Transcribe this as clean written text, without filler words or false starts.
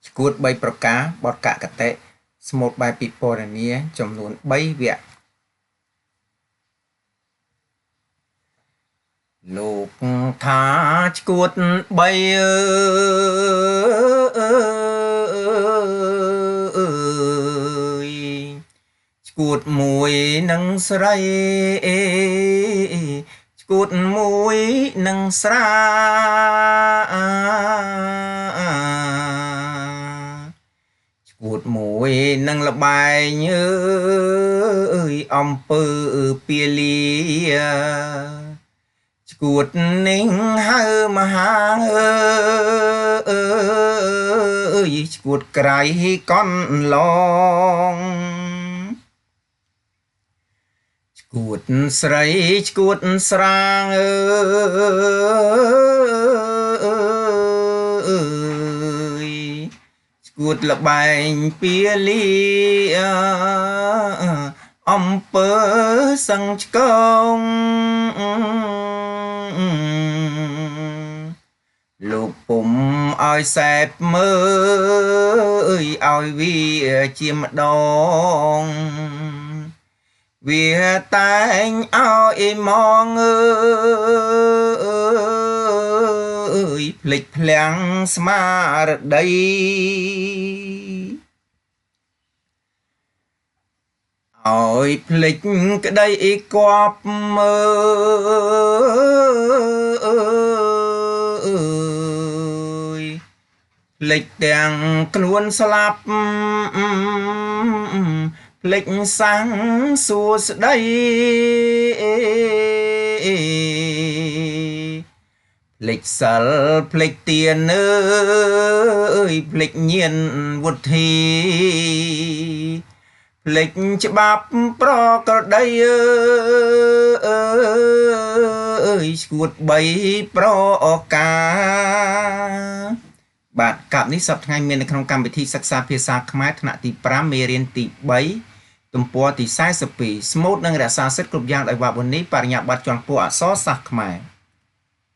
ឆ្កួត3ប្រការបទកកតិស្មូតបែបពិពណ៌នាចំនួន3វគ្គលោកថាឆ្កួត3អើយឆ្កួតមួយនឹងស្រីឆ្កួតមួយនឹងស្រាឆ្កួតមួយនឹងលបែងអើយអំពើពាលាឆ្កួតនេះហៅមហាអើយឆ្កួតក្រៃកន់ឡងឆ្កួតស្រីឆ្កួតស្រាងអើយឆ្កួតលបែងពាលីអំពើសឹងឆ្កងលោកពុំឲ្យសែបមើលឲ្យវាជាម្ដងវាតែងឲ្យមងអើយភ្លេចភ្លាំងស្មារតីឲ្យភ្លេចក្តីគប់មើយភ្លេចទាំងខ្លួនស្លាប់ភ្លេចសាំងសួស្តីភ្លេចសិលភ្លេចទានអើយភ្លេចញាណវុធាភ្លេចច្បាប់ប្រក្រតីអើយឆ្កួត3ប្រការបាទកាប់នេះសប្តាហ៍ថ្ងៃមាននៅក្នុងកម្មវិធីសិក្សាភាសាខ្មែរថ្នាក់ទី5មេរៀនទី3ទំព័រទី42ស្មូតនិងរក្សាសិទ្ធិគ្រប់យ៉ាងដោយវ៉ាវុនីបរិញ្ញាបត្រជាន់ខ្ពស់អក្សរសាស្ត្រខ្មែរ។